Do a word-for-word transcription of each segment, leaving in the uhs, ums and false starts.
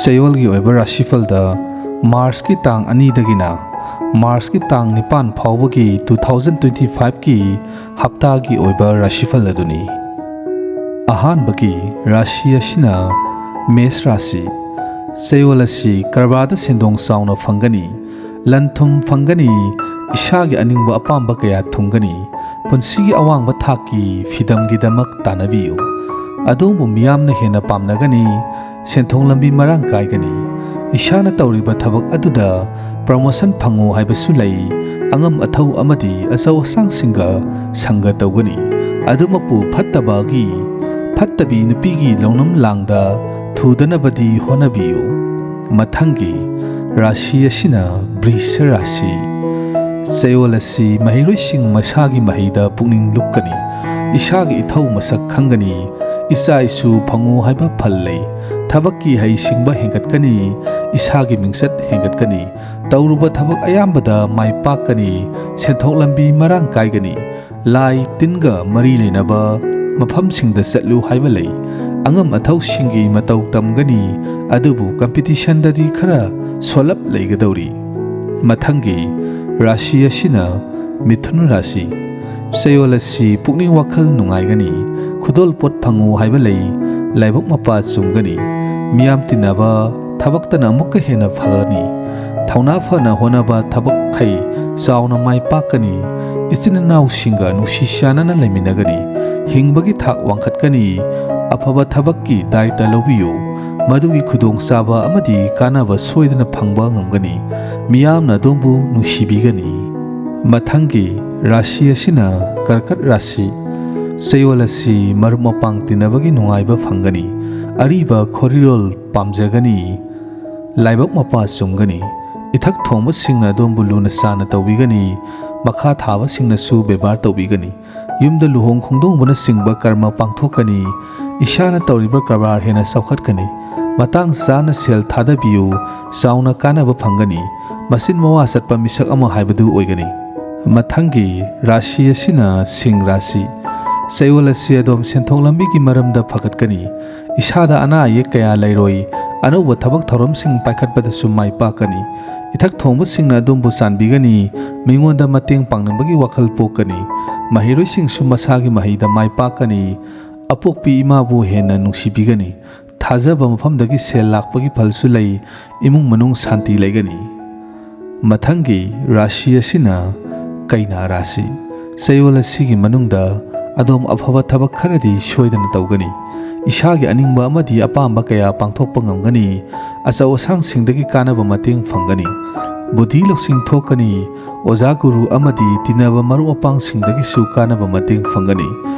ꯆꯌꯣꯜꯒꯤ ꯑꯣꯏꯕ ꯔꯥꯁꯤꯐꯜꯗ ꯃꯥꯔꯆꯀꯤ ꯇꯥꯡ ꯑꯅꯤꯗꯒꯤꯅ ꯃꯥꯔꯆꯀꯤ ꯇꯥꯡ ꯅꯤꯄꯥꯟ ꯐꯥꯎꯕꯒꯤ two thousand twenty five ꯀꯤ ꯍꯞꯇꯥꯒꯤ ꯑꯣꯏꯕ ꯔꯥꯁꯤꯐꯜ ꯑꯗꯨꯅꯤ꯫ ꯑꯍꯥꯟꯕꯒꯤ ꯔꯥꯁꯤ ꯑꯁꯤꯅ ꯃꯦꯁ ꯔꯥꯁꯤ꯫ ꯆꯌꯣꯜ ꯑꯁꯤ ꯀꯔꯕꯥꯔꯗ ꯁꯦꯟꯗꯣꯡ ꯆꯥꯎꯅ ꯐꯪꯒꯅꯤ, ꯂꯟ ꯊꯨꯝ ꯐꯪꯒꯅꯤ, ꯏꯁꯥꯒꯤ ꯑꯅꯤꯡꯕ ꯑꯄꯥꯝꯕ ꯀꯌꯥ ꯊꯨꯡꯒꯅꯤ꯫ ꯄꯨꯟꯁꯤꯒꯤ ꯑꯋꯥꯡꯕ ꯊꯥꯛꯀꯤ ꯐꯤꯗꯝꯒꯤꯗꯃꯛ ꯇꯥꯟꯅꯕꯤꯌꯨ꯫ ꯑꯗꯣꯝꯕꯨ ꯃꯤꯌꯥꯝꯅ ꯍꯦꯟꯅ ꯄꯥꯝꯅꯒꯅꯤ, ꯁꯦꯟꯊꯣꯛ ꯂꯝꯕꯤ ꯃꯔꯥꯡ ꯀꯥꯏꯒꯅꯤ꯫ ꯏꯁꯥꯅ ꯇꯧꯔꯤꯕ ꯊꯕꯛ ꯑꯗꯨꯗ ꯄ꯭ꯔꯃꯣꯁꯟ ꯐꯪꯉꯨ ꯍꯥꯏꯕꯁꯨ ꯂꯩ꯫ ꯑꯉꯝ ꯑꯊꯧ ꯑꯃꯗꯤ ꯑꯆꯧ ꯑꯁꯥꯡꯁꯤꯡꯒ ꯁꯪꯒ ꯇꯧꯒꯅꯤ꯫ ꯑꯗꯨꯃꯛꯄꯨ ꯐꯠꯇꯕꯒꯤ, ꯐꯠꯇꯕꯤ ꯅꯨꯄꯤꯒꯤ ꯂꯧꯅꯝ ꯂꯥꯡꯗ ꯊꯨꯗꯅꯕꯗꯤ ꯍꯣꯠꯅꯕꯤꯌꯨ꯫ ꯃꯊꯪꯒꯤ ꯔꯥꯁꯤ ꯑꯁꯤꯅ ꯕ꯭ꯔꯤꯁ ꯔꯥꯁꯤ꯫ ꯆꯌꯣꯜ ꯑꯁꯤ ꯃꯍꯩꯔꯣꯏꯁꯤꯡ ꯃꯁꯥꯒꯤ ꯃꯍꯩꯗ ꯄꯨꯛꯅꯤꯡ ꯂꯨꯞꯀꯅꯤ꯫ ꯏꯁꯥꯒꯤ ꯏꯊꯧ ꯃꯁꯛ ꯈꯪꯒꯅꯤ꯫ ꯏꯆꯥ ꯏꯁꯨ ꯐꯪꯉꯨ ꯍꯥꯏꯕ ꯐꯜ ꯂꯩ꯫ ꯊꯕꯛꯀꯤ ꯍꯩꯁꯤꯡꯕ ꯍꯦꯟꯒꯠꯀꯅꯤ꯫ ꯏꯁꯥꯒꯤ ꯃꯤꯡꯆꯠ ꯍꯦꯟꯒꯠꯀꯅꯤ꯫ ꯇꯧꯔꯨꯕ ꯊꯕꯛ ꯑꯌꯥꯝꯕꯗ ꯃꯥꯏ ꯄꯥꯛꯀꯅꯤ꯫ ꯁꯦꯟꯊꯣꯛ ꯂꯝꯕꯤ ꯃꯔꯥꯡ ꯀꯥꯏꯒꯅꯤ꯫ ꯂꯥꯏ ꯇꯤꯟꯒ ꯃꯔꯤ ꯂꯩꯅꯕ ꯃꯐꯝꯁꯤꯡꯗ ꯆꯠꯂꯨ ꯍꯥꯏꯕ ꯂꯩ꯫ ꯑꯉꯝ ꯑꯊꯧꯁꯤꯡꯒꯤ ꯃꯇꯧ ꯇꯝꯒꯅꯤ, ꯑꯗꯨꯕꯨ ꯀꯝꯄꯤꯇꯤꯁꯟꯗꯗꯤ ꯈꯔ ꯁꯣꯜꯂꯞ ꯂꯩꯒꯗꯧꯔꯤ꯫ ꯃꯊꯪꯒꯤ ꯔꯥꯁꯤ ꯑꯁꯤꯅ ꯃꯤꯊꯨꯟ ꯔꯥꯁꯤ꯫ ꯆꯌꯣꯜ ꯑꯁꯤ ꯄꯨꯛꯅꯤꯡ ꯋꯥꯈꯜ ꯅꯨꯡꯉꯥꯏꯒꯅꯤ, ꯈꯨꯗꯣꯜ ꯄꯣꯠ ꯐꯪꯉꯨ ꯍꯥꯏꯕ ꯂꯩ, ꯂꯥꯏꯕꯛ ꯃꯄꯥ ꯆꯨꯝꯒꯅꯤ, ꯃꯤꯌꯥꯝ ꯇꯤꯟꯅꯕ ꯊꯕꯛꯇꯅ ꯑꯃꯨꯛꯀ ꯍꯦꯟꯅ ꯐꯒꯅꯤ꯫ ꯊꯧꯅꯥ ꯐꯅ ꯍꯣꯠꯅꯕ ꯊꯕꯛꯈꯩ ꯆꯥꯎꯅ ꯃꯥꯏ ꯄꯥꯛꯀꯅꯤ꯫ ꯏꯆꯤꯟ ꯏꯅꯥꯎꯁꯤꯡꯒ ꯅꯨꯡꯁꯤ ꯆꯥꯟꯅꯅ ꯂꯩꯃꯤꯟꯅꯒꯅꯤ꯫ ꯍꯤꯡꯕꯒꯤ ꯊꯥꯛ ꯋꯥꯡꯈꯠꯀꯅꯤ꯫ ꯑꯐꯕ ꯊꯕꯛꯀꯤ ꯗꯥꯏꯇ ꯂꯧꯕꯤꯌꯨ꯫ ꯃꯗꯨꯒꯤ ꯈꯨꯗꯣꯡꯆꯥꯕ ꯑꯃꯗꯤ ꯀꯥꯟꯅꯕ ꯁꯣꯏꯗꯅ ꯐꯪꯕ ꯉꯝꯒꯅꯤ꯫ ꯃꯤꯌꯥꯝꯅ ꯑꯗꯣꯝꯕꯨ ꯅꯨꯡꯁꯤꯕꯤꯒꯅꯤ꯫ ꯃꯊꯪꯒꯤ ꯔꯥꯁꯤ ꯑꯁꯤꯅ ꯀꯔꯀꯠ ꯔꯥꯁꯤ꯫ ꯆꯌꯣꯜ ꯑꯁꯤ ꯃꯔꯨꯞ ꯃꯄꯥꯡ ꯇꯤꯟꯅꯕꯒꯤ ꯅꯨꯡꯉꯥꯏꯕ ꯐꯪꯒꯅꯤ꯫ ꯑꯔꯤꯕ ꯈꯣꯔꯤꯔꯣꯜ ꯄꯥꯝꯖꯒꯅꯤ꯫ ꯂꯥꯏꯕꯛ ꯃꯄꯥ ꯆꯨꯝꯒꯅꯤ꯫ ꯏꯊꯛ ꯊꯣꯡꯕꯁꯤꯡꯅ ꯑꯗꯣꯝꯕꯨ ꯂꯨꯅ ꯆꯥꯟꯅ ꯇꯧꯕꯤꯒꯅꯤ꯫ ꯃꯈꯥ ꯊꯥꯕꯁꯤꯡꯅꯁꯨ ꯕꯦꯕꯥꯔ ꯇꯧꯕꯤꯒꯅꯤ꯫ ꯌꯨꯝꯗ ꯂꯨꯍꯣꯡ ꯈꯣꯡꯗꯣꯡꯕꯅꯆꯤꯡꯕ ꯀꯔꯃ ꯄꯥꯡꯊꯣꯛꯀꯅꯤ꯫ ꯏꯁꯥꯅ ꯇꯧꯔꯤꯕ ꯀꯔꯕꯥꯔ ꯍꯦꯟꯅ ꯆꯥꯎꯈꯠꯀꯅꯤ꯫ ꯃꯇꯥꯡ ꯆꯥꯅ ꯁꯦꯜ ꯊꯥꯗꯕꯤꯌꯨ꯫ ꯆꯥꯎꯅ ꯀꯥꯟꯅꯕ ꯐꯪꯒꯅꯤ꯫ ꯃꯆꯤꯟ ꯃꯋꯥ ꯆꯠꯄ ꯃꯤꯁꯛ ꯑꯃ ꯍꯥꯏꯕꯗꯨ ꯑꯣꯏꯒꯅꯤ꯫ ꯃꯊꯪꯒꯤ ꯔꯥꯁꯤ ꯑꯁꯤꯅ ꯁꯤꯡ ꯔꯥꯁꯤ꯫ ꯆꯌꯣꯜ ꯑꯁꯤ ꯑꯗꯣꯝ ꯁꯦꯟꯊꯣꯛ ꯂꯝꯕꯤꯒꯤ ꯃꯔꯝꯗ ꯐꯒꯠꯀꯅꯤ꯫ ꯏꯁꯥꯗ ꯑꯅꯥ ꯑꯌꯦꯛ ꯀꯌꯥ ꯂꯩꯔꯣꯏ꯫ ꯑꯅꯧꯕ ꯊꯕꯛ ꯊꯧꯔꯝꯁꯤꯡ ꯄꯥꯏꯈꯠꯄꯗꯁꯨ ꯃꯥꯏ ꯄꯥꯛꯀꯅꯤ꯫ ꯏꯊꯛ ꯊꯣꯡꯕꯁꯤꯡꯅ ꯑꯗꯣꯝꯕꯨ ꯆꯥꯟꯕꯤꯒꯅꯤ꯫ ꯃꯤꯉꯣꯟꯗ ꯃꯇꯦꯡ ꯄꯥꯡꯅꯤꯡꯕꯒꯤ ꯋꯥꯈꯜ ꯄꯣꯛꯀꯅꯤ꯫ ꯃꯍꯩꯔꯣꯏꯁꯤꯡꯁꯨ ꯃꯁꯥꯒꯤ ꯃꯍꯩꯗ ꯃꯥꯏ ꯄꯥꯛꯀꯅꯤ꯫ ꯑꯄꯣꯛꯄꯤ ꯏꯃꯥꯕꯨ ꯍꯦꯟꯅ ꯅꯨꯡꯁꯤꯕꯤꯒꯅꯤ꯫ ꯊꯥꯖꯕ ꯃꯐꯝꯗꯒꯤ ꯁꯦꯜ ꯂꯥꯛꯄꯒꯤ ꯐꯜꯁꯨ ꯂꯩ꯫ ꯏꯃꯨꯡ ꯃꯅꯨꯡ ꯁꯥꯟꯇꯤ ꯂꯩꯒꯅꯤ꯫ ꯃꯊꯪꯒꯤ ꯔꯥꯁꯤ ꯑꯁꯤꯅ ꯀꯩꯅꯥ ꯔꯥꯁꯤ꯫ ꯆꯌꯣꯜ ꯑꯁꯤꯒꯤ ꯃꯅꯨꯡꯗ ꯑꯗꯣꯝ ꯑꯐꯕ ꯊꯕꯛ ꯈꯔꯗꯤ ꯁꯣꯏꯗꯅ ꯇꯧꯒꯅꯤ꯫ ꯏꯁꯥꯒꯤ ꯑꯅꯤꯡꯕ ꯑꯃꯗꯤ ꯑꯄꯥꯝꯕ ꯀꯌꯥ ꯄꯥꯡꯊꯣꯛꯄ ꯉꯝꯒꯅꯤ꯫ ꯑꯆꯧ ꯑꯁꯥꯡꯁꯤꯡꯗꯒꯤ ꯀꯥꯟꯅꯕ ꯃꯇꯦꯡ ꯐꯪꯒꯅꯤ꯫ ꯕꯨꯙꯤ ꯂꯧꯁꯤꯡ ꯊꯣꯛꯀꯅꯤ꯫ ꯑꯣꯖꯥ ꯒꯨꯔꯨ ꯑꯃꯗꯤ ꯇꯤꯟꯅꯕ ꯃꯔꯨꯞ ꯃꯄꯥꯡꯁꯤꯡꯗꯒꯤꯁꯨ ꯀꯥꯟꯅꯕ ꯃꯇꯦꯡ ꯐꯪꯒꯅꯤ꯫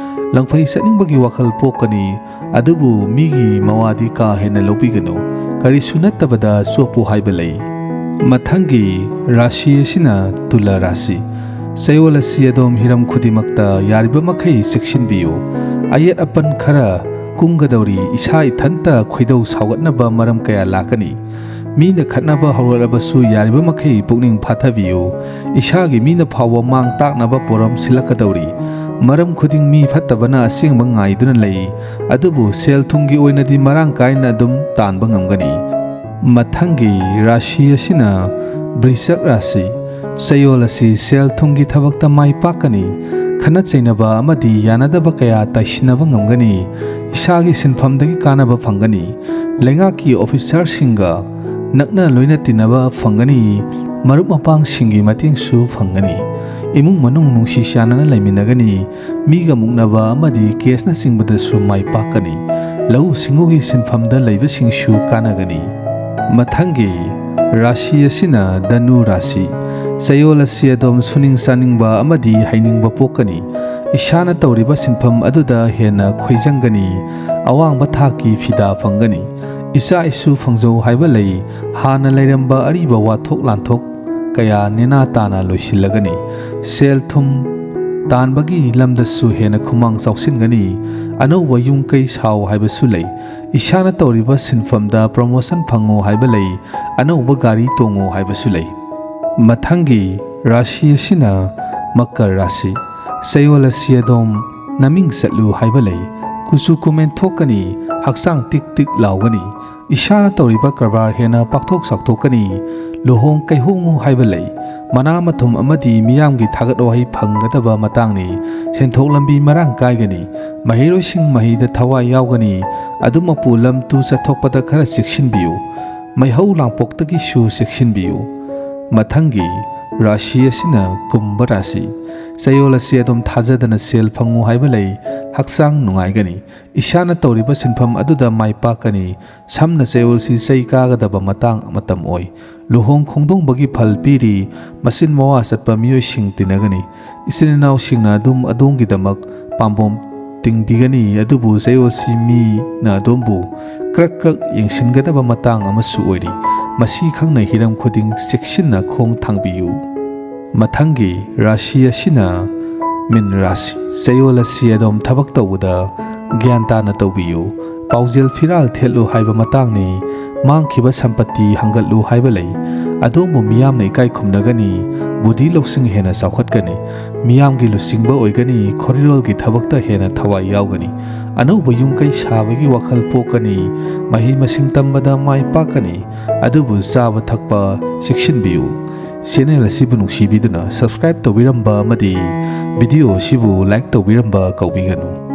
ꯂꯪꯐꯩ ꯆꯠꯅꯤꯡꯕꯒꯤ ꯋꯥꯈꯜ ꯄꯣꯛꯀꯅꯤ꯫ ꯑꯗꯨꯕꯨ ꯃꯤꯒꯤ ꯃꯋꯥꯗꯤ ꯀꯥ ꯍꯦꯟꯅ ꯂꯧꯕꯤꯒꯅꯨ꯫ ꯀꯔꯤꯁꯨ ꯅꯠꯇꯕꯗ ꯆꯣꯞꯄꯨ ꯍꯥꯏꯕ ꯂꯩ꯫ ꯃꯊꯪꯒꯤ ꯔꯥꯁꯤ ꯑꯁꯤꯅ ꯇꯨꯂꯥ ꯔꯥꯁꯤ꯫ ꯆꯌꯣꯜ ꯑꯁꯤ ꯑꯗꯣꯝ ꯍꯤꯔꯝ ꯈꯨꯗꯤꯡꯃꯛꯇ ꯌꯥꯔꯤꯕ ꯃꯈꯩ ꯆꯦꯛꯁꯤꯟꯕꯤꯌꯨ꯫ ꯑꯌꯦꯠ ꯑꯄꯟ ꯈꯔ ꯀꯨꯡꯒꯗꯧꯔꯤ꯫ ꯏꯁꯥ ꯏꯊꯟꯇ ꯈꯣꯏꯗꯧ ꯁꯥꯎꯒꯠꯅꯕ ꯃꯔꯝ ꯀꯌꯥ ꯂꯥꯛꯀꯅꯤ꯫ ꯃꯤꯅ ꯈꯠꯅꯕ ꯍꯧꯔꯛꯂꯕꯁꯨ ꯌꯥꯔꯤꯕ ꯃꯈꯩ ꯄꯨꯛꯅꯤꯡ ꯐꯥꯊꯕꯤꯌꯨ꯫ ꯏꯁꯥꯒꯤ ꯃꯤꯅ ꯐꯥꯎꯕ ꯃꯥꯡ ꯇꯥꯛꯅꯕ ꯄꯣꯔꯝ ꯁꯤꯜꯂꯛꯀꯗꯧꯔꯤ꯫ ꯃꯔꯝ ꯈꯨꯗꯤꯡ ꯃꯤ ꯐꯠꯇꯕꯅ ꯑꯁꯦꯡꯕ ꯉꯥꯏꯗꯨꯅ ꯂꯩ꯫ ꯑꯗꯨꯕꯨ ꯁꯦꯜ ꯊꯨꯝꯒꯤ ꯑꯣꯏꯅꯗꯤ ꯃꯔꯥꯡ ꯀꯥꯏꯅ ꯑꯗꯨꯝ ꯇꯥꯟꯕ ꯉꯝꯒꯅꯤ꯫ ꯃꯊꯪꯒꯤ ꯔꯥꯁꯤ ꯑꯁꯤꯅ ꯕ꯭ꯔꯤꯁꯛ ꯔꯥꯁꯤ꯫ ꯆꯌꯣꯜ ꯑꯁꯤ ꯁꯦꯜ ꯊꯨꯝꯒꯤ ꯊꯕꯛꯇ ꯃꯥꯏ ꯄꯥꯛꯀꯅꯤ꯫ ꯈꯠꯅ ꯆꯩꯅꯕ ꯑꯃꯗꯤ ꯌꯥꯅꯗꯕ ꯀꯌꯥ ꯇꯥꯏꯁꯤꯟꯅꯕ ꯉꯝꯒꯅꯤ꯫ ꯏꯁꯥꯒꯤ ꯁꯤꯟꯐꯝꯗꯒꯤ ꯀꯥꯟꯅꯕ ꯐꯪꯒꯅꯤ꯫ ꯂꯩꯉꯥꯛꯀꯤ ꯑꯣꯐꯤꯁꯥꯔꯁꯤꯡꯒ ꯅꯛꯅ ꯂꯣꯏꯅ ꯇꯤꯟꯅꯕ ꯐꯪꯒꯅꯤ꯫ ꯃꯔꯨꯞ ꯃꯄꯥꯡꯁꯤꯡꯒꯤ ꯃꯇꯦꯡꯁꯨ ꯐꯪꯒꯅꯤ꯫ ꯏꯃꯨꯡ ꯃꯅꯨꯡ ꯅꯨꯡꯁꯤ ꯆꯥꯟꯅꯅ ꯂꯩꯃꯤꯟꯅꯒꯅꯤ꯫ ꯃꯤꯒ ꯃꯨꯛꯅꯕ ꯑꯃꯗꯤ ꯀꯦꯁꯅꯆꯤꯡꯕꯗꯁꯨ ꯃꯥꯏ ꯄꯥꯛꯀꯅꯤ꯫ ꯂꯧꯎ ꯁꯤꯡꯎꯒꯤ ꯁꯤꯟꯐꯝꯗ ꯂꯩꯕꯁꯤꯡꯁꯨ ꯀꯥꯟꯅꯒꯅꯤ꯫ ꯃꯊꯪꯒꯤ ꯔꯥꯁꯤ ꯑꯁꯤꯅ ꯙꯅꯨ ꯔꯥꯁꯤ꯫ ꯆꯌꯣꯜ ꯑꯁꯤ ꯑꯗꯣꯝ ꯁꯨꯅꯤꯡ ꯆꯥꯅꯤꯡꯕ ꯑꯃꯗꯤ ꯍꯩꯅꯤꯡꯕ ꯄꯣꯛꯀꯅꯤ꯫ ꯏꯁꯥꯅ ꯇꯧꯔꯤꯕ ꯁꯤꯟꯐꯝ ꯑꯗꯨꯗ ꯍꯦꯟꯅ ꯈꯣꯏꯖꯪꯒꯅꯤ꯫ ꯑꯋꯥꯡꯕ ꯊꯥꯛꯀꯤ ꯐꯤꯗꯥ ꯐꯪꯒꯅꯤ꯫ ꯏꯆꯥ ꯏꯁꯨ ꯐꯪꯖꯧ ꯍꯥꯏꯕ ꯂꯩ꯫ ꯍꯥꯟꯅ ꯂꯩꯔꯝꯕ ꯑꯔꯤꯕ ꯋꯥꯊꯣꯛ ꯂꯥꯟꯊꯣꯛ ꯀꯌꯥ ꯅꯦꯅꯥ ꯇꯥꯅ ꯂꯣꯏꯁꯤꯜꯂꯒꯅꯤ꯫ ꯁꯦꯜ ꯊꯨꯝ ꯇꯥꯟꯕꯒꯤ ꯂꯝꯗꯁꯨ ꯍꯦꯟꯅ ꯈꯨꯃꯥꯡ ꯆꯥꯎꯁꯤꯟꯒꯅꯤ꯫ ꯑꯅꯧꯕ ꯌꯨꯝ ꯀꯩ ꯁꯥꯎ ꯍꯥꯏꯕꯁꯨ ꯂꯩ꯫ ꯏꯁꯥꯅ ꯇꯧꯔꯤꯕ ꯁꯤꯟꯐꯝꯗ ꯄ꯭ꯔꯃꯣꯁꯟ ꯐꯪꯉꯣ ꯍꯥꯏꯕ ꯂꯩ꯫ ꯑꯅꯧꯕ ꯒꯥꯔꯤ ꯇꯣꯡꯉꯣ ꯍꯥꯏꯕꯁꯨ ꯂꯩ꯫ ꯃꯊꯪꯒꯤ ꯔꯥꯁꯤ ꯑꯁꯤꯅ ꯃꯀꯔ ꯔꯥꯁꯤ꯫ ꯆꯌꯣꯜ ꯑꯁꯤ ꯑꯗꯣꯝ ꯅꯃꯤꯡ ꯆꯠꯂꯨ ꯍꯥꯏꯕ ꯂꯩ꯫ ꯀꯨꯆꯨ ꯀꯨꯃꯦꯟ ꯊꯣꯛꯀꯅꯤ꯫ ꯍꯛꯆꯥꯡ ꯇꯤꯛ ꯇꯤꯛ ꯂꯥꯎꯒꯅꯤ꯫ ꯏꯁꯥꯅ ꯇꯧꯔꯤꯕ ꯀꯔꯕꯥꯔ ꯍꯦꯟꯅ ꯄꯥꯛꯊꯣꯛ ꯆꯥꯎꯊꯣꯛꯀꯅꯤ꯫ ꯂꯨꯍꯣꯡ ꯀꯩꯍꯣꯡꯉꯨ ꯍꯥꯏꯕ ꯂꯩ꯫ ꯃꯅꯥ ꯃꯊꯨꯝ ꯑꯃꯗꯤ ꯃꯤꯌꯥꯝꯒꯤ ꯊꯥꯒꯠ ꯋꯥꯍꯩ ꯐꯪꯒꯗꯕ ꯃꯇꯥꯡꯅꯤ꯫ ꯁꯦꯟꯊꯣꯛ ꯂꯝꯕꯤ ꯃꯔꯥꯡ ꯀꯥꯏꯒꯅꯤ꯫ ꯃꯍꯩꯔꯣꯏꯁꯤꯡ ꯃꯍꯩꯗ ꯊꯋꯥꯏ ꯌꯥꯎꯒꯅꯤ꯫ ꯑꯗꯨꯃꯛꯄꯨ ꯂꯝ ꯇꯨ ꯆꯠꯊꯣꯛꯄꯗ ꯈꯔ ꯆꯦꯛꯁꯤꯟꯕꯤꯌꯨ꯫ ꯃꯩꯍꯧ ꯂꯥꯡꯄꯣꯛꯇꯒꯤꯁꯨ ꯆꯦꯛꯁꯤꯟꯕꯤꯌꯨ꯫ ꯃꯊꯪꯒꯤ ꯔꯥꯁꯤ ꯑꯁꯤꯅ ꯀꯨꯝꯚ ꯔꯥꯁꯤ꯫ ꯆꯌꯣꯜ ꯑꯁꯤ ꯑꯗꯨꯝ ꯊꯥꯖꯗꯅ ꯁꯦꯜ ꯐꯪꯉꯨ ꯍꯥꯏꯕ ꯂꯩ꯫ ꯍꯛꯆꯥꯡ ꯅꯨꯡꯉꯥꯏꯒꯅꯤ꯫ ꯏꯁꯥꯅ ꯇꯧꯔꯤꯕ ꯁꯤꯟꯐꯝ ꯑꯗꯨꯗ ꯃꯥꯏ ꯄꯥꯛꯀꯅꯤ꯫ ꯁꯝꯅ ꯆꯌꯣꯜꯁꯤ ꯆꯩ ꯀꯥꯒꯗꯕ ꯃꯇꯥꯡ ꯃꯇꯝ ꯑꯣꯏ꯫ ꯂꯨꯍꯣꯡ ꯈꯣꯡꯗꯣꯡꯕꯒꯤ ꯐꯜ ꯄꯤꯔꯤ꯫ ꯃꯆꯤꯟ ꯃꯋꯥ ꯆꯠꯄ ꯃꯤꯑꯣꯏꯁꯤꯡ ꯇꯤꯟꯅꯒꯅꯤ꯫ ꯏꯆꯤꯟ ꯏꯅꯥꯎꯁꯤꯡꯅ ꯑꯗꯨꯝ ꯑꯗꯣꯝꯒꯤꯗꯃꯛ ꯄꯥꯝꯕꯣꯝ ꯇꯤꯡꯕꯤꯒꯅꯤ, ꯑꯗꯨꯕꯨ ꯆꯌꯣꯜꯁꯤ ꯃꯤꯅ ꯑꯗꯣꯝꯕꯨ ꯀ꯭ꯔꯛ ꯀ꯭ꯔꯛ ꯌꯦꯡꯁꯤꯟꯒꯗꯕ ꯃꯇꯥꯡ ꯑꯃꯁꯨ ꯑꯣꯏꯔꯤ꯫ ꯃꯁꯤ ꯈꯪꯅ ꯍꯤꯔꯝ ꯈꯨꯗꯤꯡ ꯆꯦꯛꯁꯤꯟꯅ ꯈꯣꯡ ꯊꯥꯡꯕꯤꯌꯨ꯫ ꯃꯊꯪꯒꯤ ꯔꯥꯁꯤ ꯑꯁꯤꯅ ꯃꯤꯟ ꯔꯥꯁꯤ꯫ ꯆꯌꯣꯜ ꯑꯁꯤ ꯑꯗꯣꯝ ꯊꯕꯛ ꯇꯧꯕꯗ ꯒ꯭ꯌꯥꯟ ꯇꯥꯅ ꯇꯧꯕꯤꯌꯨ꯫ ꯄꯥꯎꯖꯦꯜ ꯐꯤꯔꯥꯜ ꯊꯦꯠꯂꯨ ꯍꯥꯏꯕ ꯃꯇꯥꯡꯅꯤ꯫ ꯃꯥꯡꯈꯤꯕ ꯁꯝꯄꯇꯤ ꯍꯪꯒꯠꯂꯨ ꯍꯥꯏꯕ ꯂꯩ꯫ ꯑꯗꯣꯝꯕꯨ ꯃꯤꯌꯥꯝꯅ ꯏꯀꯥꯏ ꯈꯨꯝꯅꯒꯅꯤ꯫ ꯕꯨꯙꯤ ꯂꯧꯁꯤꯡ ꯍꯦꯟꯅ ꯆꯥꯎꯈꯠꯀꯅꯤ꯫ ꯃꯤꯌꯥꯝꯒꯤ ꯂꯨꯆꯤꯡꯕ ꯑꯣꯏꯒꯅꯤ꯫ ꯈꯣꯔꯤꯔꯣꯜꯒꯤ ꯊꯕꯛꯇ ꯍꯦꯟꯅ ꯊꯋꯥꯏ ꯌꯥꯎꯒꯅꯤ꯫ ꯑꯅꯧꯕ ꯌꯨꯝ ꯀꯩ ꯁꯥꯕꯒꯤ ꯋꯥꯈꯜ ꯄꯣꯛꯀꯅꯤ꯫ ꯃꯍꯩ ꯃꯁꯤꯡ ꯇꯝꯕꯗ ꯃꯥꯏ ꯄꯥꯛꯀꯅꯤ꯫ ꯑꯗꯨꯕꯨ ꯆꯥꯕ ꯊꯛꯄ ꯆꯦꯛꯁꯤꯟꯕꯤꯌꯨ꯫ ꯆꯦꯅꯦꯜ ꯑꯁꯤꯕꯨ ꯅꯨꯡꯁꯤꯕꯤꯗꯨꯅ subscribe ꯇꯧꯕꯤꯔꯝꯕ ꯑꯃꯗꯤ video ꯑꯁꯤꯕꯨ like ꯇꯧꯕꯤꯔꯝꯕ ꯀꯥꯎꯕꯤꯒꯅꯨ꯫